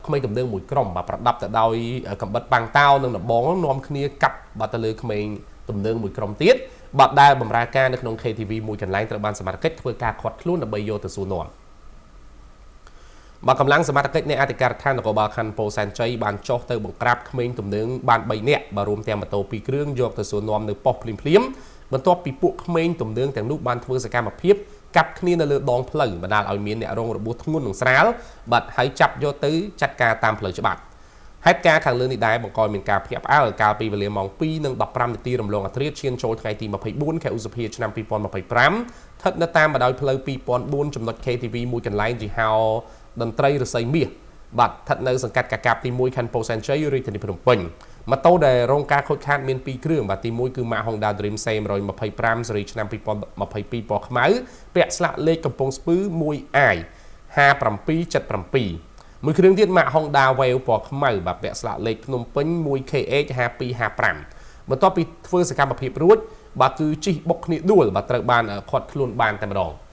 ក្មេងទំនើងមួយក្រុមបាទប្រដាប់ទៅដោយកំបិតប៉ាំងតោនិងដំបងនាំគ្នាកាប់បាទទៅលើក្មេងទំនើងមួយក្រុមទៀតបាទដែលបម្រើការនៅក្នុង KTV មួយកន្លែងត្រូវបានសមត្ថកិច្ចធ្វើការឃាត់ខ្លួនដើម្បីយកទៅសួរនាំបាទកម្លាំងសមត្ថកិច្ចនៃអធិការដ្ឋាននគរបាលខណ្ឌពោធិ៍សែនជ័យបានចុះទៅបង្ក្រាបក្មេងទំនើងបាន3នាក់បាទរួមទាំងម៉ូតូ2គ្រឿងយកទៅសួរនាំនៅប៉ុស្តិ៍ភ្លាមៗបន្ទាប់ពីពួកក្មេងទំនើងទាំងនោះបានធ្វើសកម្មភាពកាប់គ្នានៅលើដងផ្លូវបណ្ដាលឲ្យមានអ្នករងរបួសធ្ងន់និងស្រាលបាទហើយចាប់យកទៅចាត់ការតាមផ្លូវច្បាប់ហេតុការណ៍ខាងលើនេះដែរបង្កឲ្យមានការភ្ញាក់ផ្អើលកាលពីវេលាម៉ោង2:15នាទីរំលងអធ្រាត្រឈានចូលថ្ងៃទី24ខែឧសភាឆ្នាំ2025ស្ថិតនៅតាមបណ្ដោយផ្លូវ2004ចំណុច KTV មួយកន្លែងយីហោតន្ត្រីរស័យមាសបាទស្ថិតនៅសង្កាត់កាកាបទី1ខណ្ឌពោធិ៍សែនជ័យរាជធានីភ្នំពេញម៉ូតូដែលរងការខូចខាតមាន2គ្រឿងបាទទី1គឺម៉ាក Honda Dream C 125ស៊េរីឆ្នាំ2022ពណ៌ខ្មៅពាក់ស្លាកលេខកំពង់ស្ពឺ 1I 5777មួយគ្រឿងទៀតម៉ាក Honda Wave ពណ៌ខ្មៅបាទពាក់ស្លាកលេខភ្នំពេញ 1KH 5255បន្ទាប់ពីធ្វើសកម្មភាពរួចបាទគឺជិះបុកគ្នាដួលបាទត្រូវបានឃាត់ខ្លួនបានតែម្ដង។